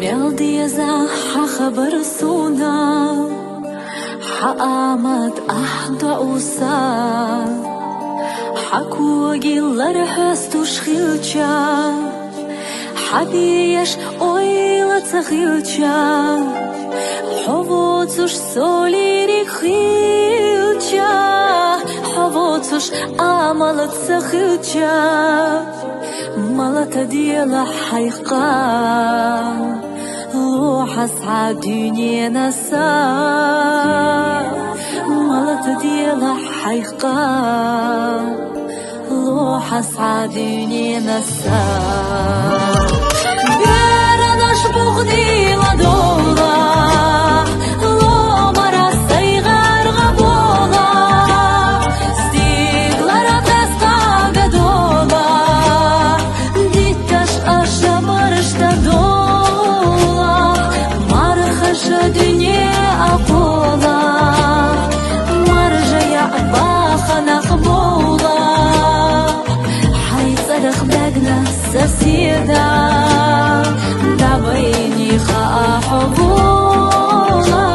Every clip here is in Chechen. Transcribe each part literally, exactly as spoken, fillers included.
Мел деза хьа хабар суна, хьа амат ахь доуса, хьа коги лар хьоастуш хилча, хьа беш ойла ца хилча, хьо воцуш со лерриг хилча, хьо воцуш амал ца хилча, малат делахь хьайх кха, лохьа схьа дуьненаса, малат делахь хьайх кха, лохьа схьа дуьненаса. Беранаш бухни ладола, ломара сайгӀар гӀабола, стиглара каста гадола, дитташ аша маршта дола, мархаша дуьне акъола, маржа яӀ баханах бола, хьай цӀарах бегна соседа, дабайни хаа хьо вола,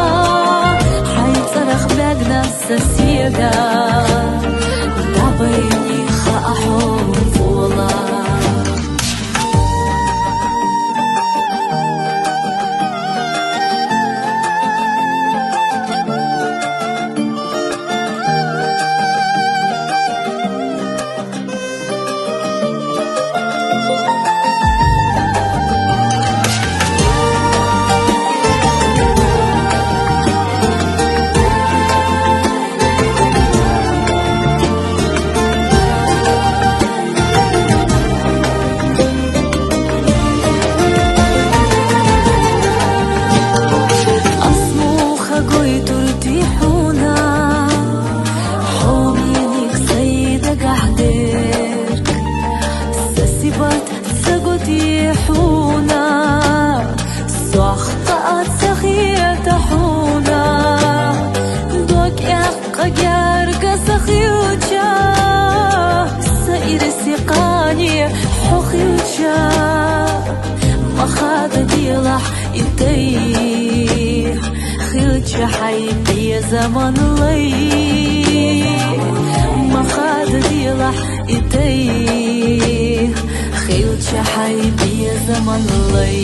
хьай цӀарах бегна соседа, дабайни хаа хьо вола. Ас муха гойтур ди хьуна, хьо милиг сай дагахь дерг, са сибат ца гуди хьуна, сох кхаа ца хета хьуна, дог эккха герга са хилча, са ирси кхане хьо хилча, ма хада делахь и тӀай, хилча хьай безаман лай, ма хада делахь и тӀай, хилча хьай безаман лай.